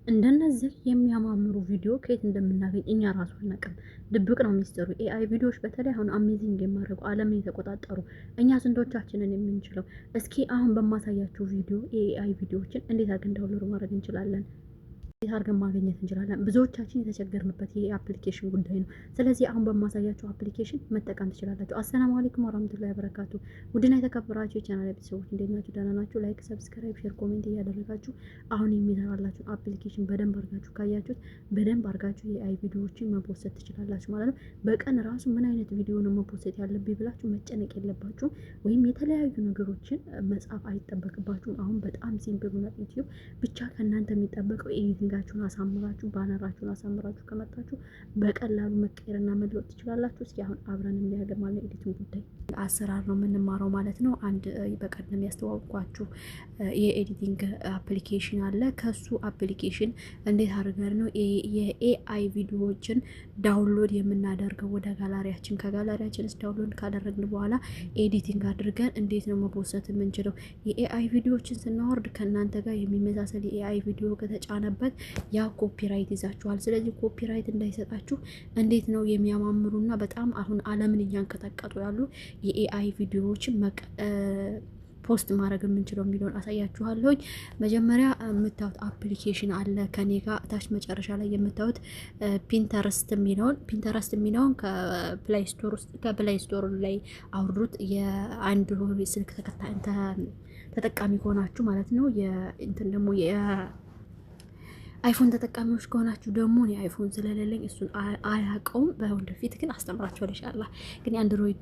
እንደነዚህ የሚያማምሩ ቪዲዮ ከየት እንደምናገኝ እኛ ራሱ አናውቅም። ድብቅ ነው ሚስጥሩ። AI ቪዲዮዎች በተለይ አሁን amazing የሚያደርጉ፣ ዓለምን የተቆጣጠሩ፣ እኛ ስንቶቻችንን የምንችለው? እስኪ አሁን በማሳያችሁ ቪዲዮ የ AI ቪዲዮዎችን እንዴት አድርገን download ማድረግ እንችላለን? እንዴት አድርገን ማግኘት እንችላለን? ብዙዎቻችን የተቸገርንበት ይሄ application ጉዳይ ነው። ስለዚህ አሁን በማሳያችሁ application መጠቀም ትችላላችሁ። አሰላሙ አለይኩም ወራህመቱላሂ ወበረካቱ። ውድና የተከበራችሁ የቻናል ቤተሰቦች እንዴት ናችሁ? ደህና ናችሁ? Like፣ subscribe፣ share፣ comment እያደረጋችሁ አሁን የሚሰራላችሁ application በደንብ አድርጋችሁ ካያችሁት በደንብ አድርጋችሁ የ AI ቪዲዮዎችን መፖሰት ትችላላችሁ ማለት ነው። በቀን ራሱ ምን አይነት ቪዲዮ ነው መፖሰት ያለብኝ ብላችሁ መጨነቅ የለባችሁም። ወይም የተለያዩ ነገሮችን መጻፍ አይጠበቅባችሁም። አሁን በጣም simple ሆኗል ዩቲዩብ። ብቻ ከእናንተ የሚጠበቀው editing ኣችሁን አሳምራችሁ፣ banner ኣችሁን አሳምራችሁ ከመጣችሁ በቀላሉ መቀየርና መለወጥ ትችላላችሁ። እስኪ አሁን አብረን እናያለን ማለት ነው። Editing ጉዳይ አሰራር ነው የምንማረው ማለት ነው። አንድ በቀደም ያስተዋውቋችሁ የ editing application አለ። ከሱ application እንዴት አድርገን ነው የ AI ቪዲዮዎችን download የምናደርገው ወደ ጋላሪያችን፣ ከጋላሪያችን download ካደረግን በኋላ editing አድርገን እንዴት ነው መፖሰት የምንችለው? የ AI ቪዲዮዎችን ስናወርድ ከእናንተ ጋር የሚመሳሰል የ AI ቪዲዮ ከተጫነበት ያ copyright ይዛችኋል። ስለዚህ copyright እንዳይሰጣችሁ እንዴት ነው የሚያማምሩና በጣም አሁን ዓለምን እያንቀጠቀጡ ያሉ የ AI ቪዲዮዎችን post ማድረግ የምንችለው የሚለውን አሳያችኋለሁኝ። መጀመሪያ የምታዩት application አለ ከኔ ጋር፣ ታች መጨረሻ ላይ የምታዩት ፒንተረስት የሚለውን ከ Play Store ውስጥ፣ ከ Play Store ላይ አውርዱት፣ የአንድሮይድ ስልክ ተጠቃሚ ከሆናችሁ ማለት ነው። የእንትን ደግሞ አይፎን ተጠቃሚዎች ከሆናችሁ ደግሞ እኔ አይፎን ስለሌለኝ እሱን አያውቀውም። በወደፊት ግን አስተምራችኋለሁ ኢንሻአላህ። ግን የአንድሮይድ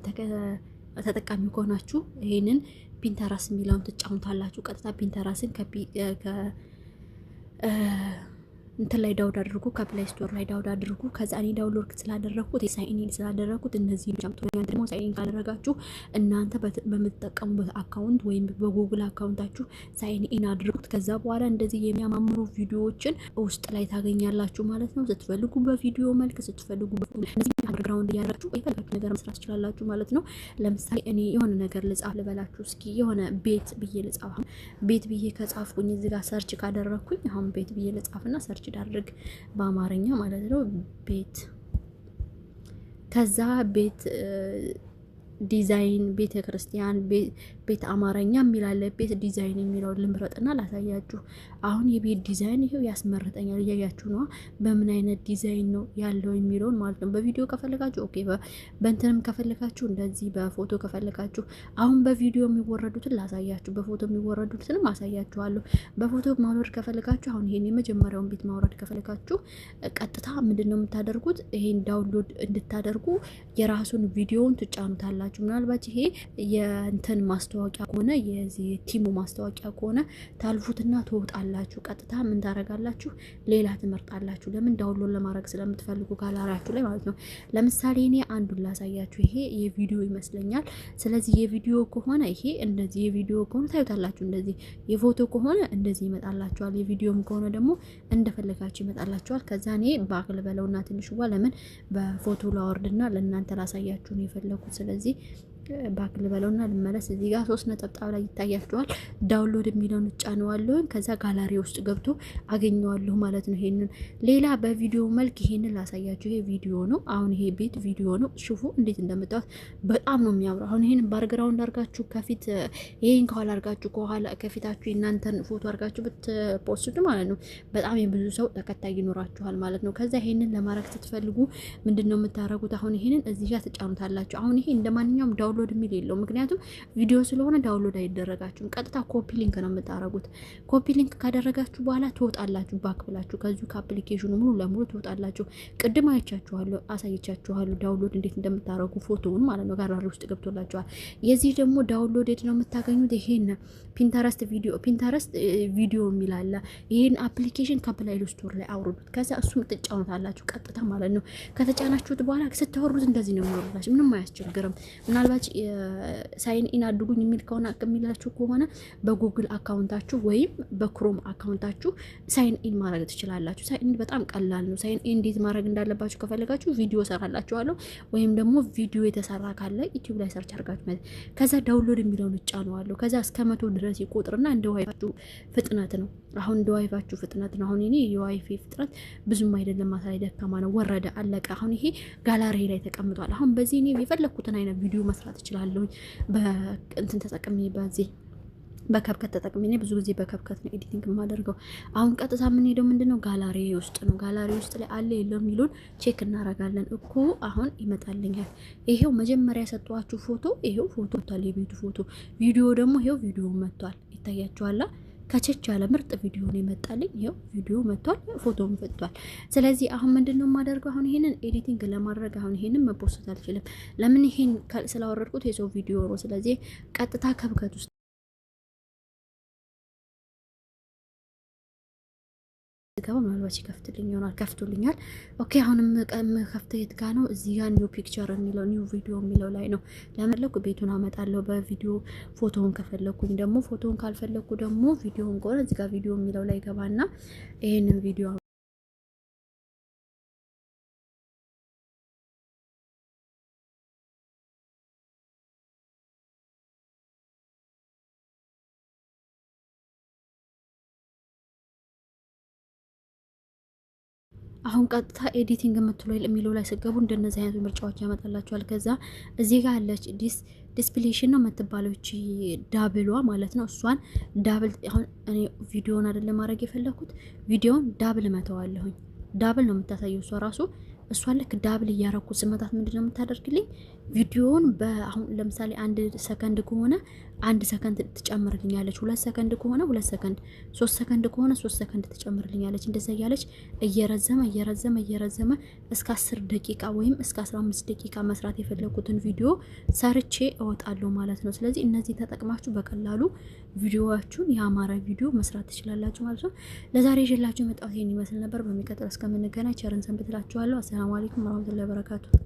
ተጠቃሚ ከሆናችሁ ይሄንን ፒንተረስት የሚለውን ትጫኑታላችሁ። ቀጥታ ፒንተረስትን እንትን ላይ download አድርጉ፣ ከ Play Store ላይ download አድርጉ። ከዛ እኔ download ስላደረግኩት፣ sign in ስላደረግኩት እነዚህ ደግሞ sign in ካደረጋችሁ እናንተ በምትጠቀሙበት account ወይም በጉግል account ኣችሁ sign in አድርጉት። ከዛ በኋላ እንደዚህ የሚያማምሩ ቪዲዮዎችን ውስጥ ላይ ታገኛላችሁ ማለት ነው። ስትፈልጉ በቪዲዮ መልክ፣ ስትፈልጉ background እያደረጋችሁ የፈለጋችሁ ነገር መስራት ትችላላችሁ ማለት ነው። ለምሳሌ እኔ የሆነ ነገር ልጻፍ ልበላችሁ እስኪ፣ የሆነ ቤት ብዬ ልጻፍ። ቤት ብዬ ከጻፍኩኝ፣ እዚህ ጋር search ካደረግኩኝ፣ አሁን ቤት ብዬ ልጻፍና search ላድርግ በአማርኛ ማለት ነው። ቤት፣ ከዛ ቤት ዲዛይን፣ ቤተ ክርስቲያን፣ ቤት አማርኛ የሚላለ ቤት ዲዛይን የሚለውን ልምረጥና ላሳያችሁ። አሁን የቤት ዲዛይን ይሄው ያስመርጠኛል። እያያችሁ ነዋ፣ በምን አይነት ዲዛይን ነው ያለው የሚለውን ማለት ነው። በቪዲዮ ከፈለጋችሁ okay፣ በእንትንም ከፈለጋችሁ እንደዚህ፣ በፎቶ ከፈለጋችሁ፣ አሁን በቪዲዮ የሚወረዱትን ላሳያችሁ፣ በፎቶ የሚወረዱትንም አሳያችኋለሁ። በፎቶ ማውረድ ከፈለጋችሁ፣ አሁን ይሄን የመጀመሪያውን ቤት ማውረድ ከፈለጋችሁ ቀጥታ ምንድን ነው የምታደርጉት? ይሄን download እንድታደርጉ የራሱን ቪዲዮውን ትጫኑታላችሁ። ምናልባት ይሄ የእንትን ማስታወቂያ ከሆነ፣ የዚህ ቲሙ ማስታወቂያ ከሆነ ታልፉትና ትወጣላችሁ። ቀጥታ ምን ታደርጋላችሁ? ሌላ ትመርጣላችሁ። ለምን? Download ለማድረግ ስለምትፈልጉ ጋላሪያችሁ ላይ ማለት ነው። ለምሳሌ እኔ አንዱን ላሳያችሁ። ይሄ የቪዲዮ ይመስለኛል። ስለዚህ የቪዲዮ ከሆነ ይሄ እንደዚህ፣ የቪዲዮ ከሆነ ታዩታላችሁ። እንደዚህ የፎቶ ከሆነ እንደዚህ ይመጣላችኋል። የቪዲዮም ከሆነ ደግሞ እንደፈለጋችሁ ይመጣላችኋል። ከዛ እኔ back ልበለውና ትንሽዋ፣ ለምን? በፎቶ ላወርድና ለእናንተ ላሳያችሁ ነው የፈለኩት። ስለዚህ back ልበለውና ልመለስ። እዚህ ጋር ሶስት ነጠብጣብ ላይ ይታያችኋል። Download የሚለውን እጫነዋለሁ። ከዛ ጋላሪ ውስጥ ገብቶ አገኘዋለሁ ማለት ነው። ይሄንን ሌላ በቪዲዮ መልክ ይሄንን ላሳያችሁ። ይሄ ቪዲዮ ነው። አሁን ይሄ ቤት ቪዲዮ ነው። ሽፉ እንዴት እንደምታዩት በጣም ነው የሚያምረው። አሁን ይሄንን background አድርጋችሁ ከፊት፣ ይሄን ከኋላ አድርጋችሁ፣ ከኋላ ከፊታችሁ የእናንተን ፎቶ አድርጋችሁ ብትፖስቱ ማለት ነው፣ በጣም የብዙ ሰው ተከታይ ይኖራችኋል ማለት ነው። ከዛ ይሄንን ለማድረግ ስትፈልጉ ምንድን ነው የምታደርጉት? አሁን ይሄንን እዚህ ጋር ትጫኑታላችሁ። አሁን ይሄ እንደ ማንኛውም download የሚል የለው። ምክንያቱም ቪዲዮ ስለሆነ download አይደረጋችሁም። ቀጥታ copy link ነው የምታደርጉት። Copy link ካደረጋችሁ በኋላ ትወጣላችሁ። Back ብላችሁ ከዚሁ ከ application ኑ ሙሉ ለሙሉ ትወጣላችሁ። ቅድም አይቻችኋለሁ፣ አሳይቻችኋለሁ download እንዴት እንደምታደርጉ ፎቶውን ማለት ነው። ጋላሪ ውስጥ ገብቶላችኋል። የዚህ ደግሞ download የት ነው የምታገኙት? ይሄን ፒንተረስት ቪዲዮ፣ ፒንተረስት ቪዲዮ የሚል አለ። ይሄን application ከ Play Store ላይ አውርዱት። ከዛ እሱም ትጫኑታላችሁ ቀጥታ ማለት ነው። ከተጫናችሁት በኋላ ስታወርዱት እንደዚህ ነው የሚወርዳችሁ። ምንም አያስቸግርም። ምናልባት ከታች sign in አድርጉኝ የሚል ከሆነ የሚላችሁ ከሆነ በ Google account ኣችሁ ወይም በ Chrome account ኣችሁ sign in ማድረግ ትችላላችሁ። Sign in በጣም ቀላል ነው። Sign in እንዴት ማድረግ እንዳለባችሁ ከፈለጋችሁ ቪዲዮ ሰራላችኋለሁ፣ ወይም ደግሞ ቪዲዮ የተሰራ ካለ YouTube ላይ search አድርጋችሁ ማለት። ከዛ download የሚለውን እጫነዋለሁ። ከዛ እስከ 100 ድረስ ይቆጥርና እንደ ዋይፋችሁ ፍጥነት ነው። አሁን እንደ ዋይፋችሁ ፍጥነት ነው። አሁን እኔ የዋይፌ ፍጥነት ብዙም አይደለም፣ ማታ ላይ ደካማ ነው። ወረደ፣ አለቀ። አሁን ይሄ ጋላሪ ላይ ተቀምጧል። አሁን በዚህ እኔ የፈለግኩትን አይነት ቪዲዮ መስራት እችላለሁ። በእንትን ተጠቅሜ፣ በዚህ በ CapCut ተጠቅሜ፣ እኔ ብዙ ጊዜ በ CapCut ነው editing የማደርገው። አሁን ቀጥታ የምንሄደው ምንድነው? ጋላሪ ውስጥ ነው። ጋላሪ ውስጥ ላይ አለ የለው የሚለውን check እናደርጋለን እኮ። አሁን ይመጣልኛል። ይሄው መጀመሪያ የሰጧችሁ ፎቶ፣ ይሄው ፎቶ መጥቷል። የቤቱ ፎቶ፣ ቪዲዮ ደግሞ ይሄው ቪዲዮ መጥቷል። ይታያችኋላ። ከቸች ያለ ምርጥ ቪዲዮ ነው የመጣልኝ። ይኸው ቪዲዮ መጥቷል፣ ፎቶም መጥቷል። ስለዚህ አሁን ምንድን ነው የማደርገው? አሁን ይሄንን editing ለማድረግ አሁን ይሄንን መ post አልችልም። ለምን? ይሄን ስላወረድኩት የሰው ቪዲዮ ነው። ስለዚህ ቀጥታ CapCut ውስጥ ገባ፣ ምናልባት ይከፍትልኝ ይሆናል። ከፍቶልኛል። Okay፣ አሁንም ከፍተ የት ጋ ነው? እዚህ ጋር new picture የሚለው፣ new video የሚለው ላይ ነው። ለመለኩ ቤቱን አመጣለሁ በቪዲዮ። ፎቶውን ከፈለኩኝ ደግሞ፣ ፎቶውን ካልፈለኩ ደግሞ ቪዲዮውን ከሆነ እዚህ ጋር ቪዲዮ የሚለው ላይ ገባና ይሄንን ቪዲዮ አሁን ቀጥታ editing የምትለው የሚለው ላይ ስገቡ እንደነዚህ አይነት ምርጫዎች ያመጣላችኋል። ከዛ እዚህ ጋር ያለች ዲስፕሌሽን ነው የምትባለው እቺ double ዋ ማለት ነው። እሷን double፣ አሁን እኔ ቪዲዮን አይደለም ማድረግ የፈለኩት፣ ቪዲዮን double መተዋለሁኝ። Double ነው የምታሳየው እሷ ራሱ። እሷን ልክ double እያረኩ ስመታት ምንድን ነው የምታደርግልኝ? ቪዲዮውን በአሁን ለምሳሌ 1 ሰከንድ ከሆነ 1 ሰከንድ ትጨምርልኛለች። 2 ሰከንድ ከሆነ 2 ሰከንድ፣ 3 ሰከንድ ከሆነ 3 ሰከንድ ትጨምርልኛለች። እንደዛ እያለች እየረዘመ እየረዘመ እየረዘመ እስከ 10 ደቂቃ ወይም እስከ 15 ደቂቃ መስራት የፈለጉትን ቪዲዮ ሰርቼ እወጣለሁ ማለት ነው። ስለዚህ እነዚህ ተጠቅማችሁ በቀላሉ ቪዲዮዋችሁን የአማረ ቪዲዮ መስራት ትችላላችሁ ማለት ነው። ለዛሬ ይዤላችሁ የመጣሁት ይህን ይመስል ነበር። በሚቀጥለው እስከምንገናኝ ቸርን ሰንብት እላችኋለሁ። አሰላሙ አለይኩም ወረህመቱላሂ ወበረካቱ።